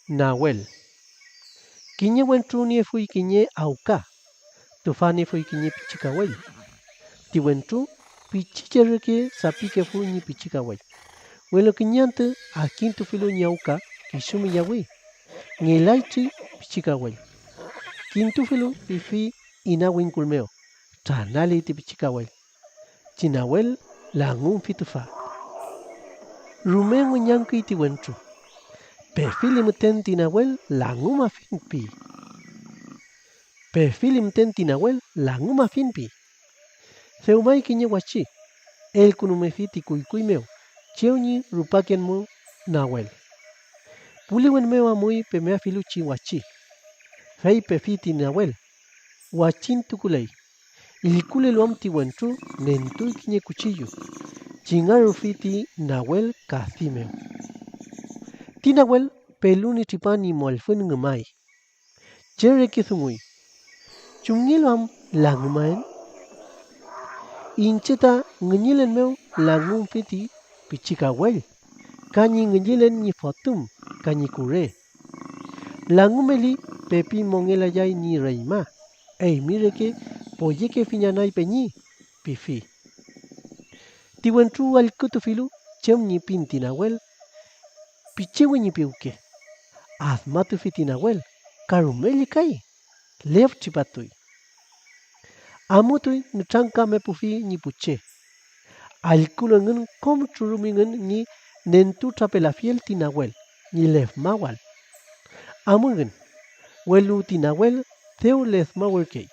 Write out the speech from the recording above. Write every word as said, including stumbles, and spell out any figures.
Nawel. Kiñe wentru niefuy kiñe awka, tüfa niefuy kiñe pichi kawell. Ti wentru pichiche reke sapikefuy ñi pichi kawell, welu kiñe antü adkintufilu ñi awka, kisu miyawi. Ngelay trü pichi kawell. Kintufilu pifi ina wingkul mew, tranali ti pichi kawell. Ti Nawel langümfi tüfa. Rume weñangküy ti wentru. Pefili müten ti Nawel langümafiñ pi. Pefili müten ti Nawel langümafiñ pi. Dewmay kiñe wachi, elkünumefi ti kuykuy mew chew ñi rupaken mu Nawel. Puliwen mew amuy pemeafilu chi wachi, fey pefi ti Nawel, wachin tukuley. Illkulelu am ti wentru, nentuy kiñe kuchillu, chingarufi ti Nawel kadi mew. Ti Nawel pelun ñi tripan ñi mollfüñ ngümay. Che reke dunguy. ¿Chumngelu am langümaen? Iñche ta ngüñülen mew langümfi ti pichi kawell, ka ñi ngüllülen ñi fotüm ka ñi kure. Langümeli pepi mongelayay ñi reñma, eymi reke poyekefiñ anay peñi, pifi. Ti wentru allkütufilu chem ñi pin ti Nawel, pichewi ñi piwke, admatufi ti Nawel, ka rume llükay, lef tripatuy. Amutuy nütramkamepufi ñi pu che. Allkülu engün kom trürumingün ñi nentutrapelafiel ti Nawel ñi lefmawal. Amuyngün, welu ti Nawel dew lefmawürkey.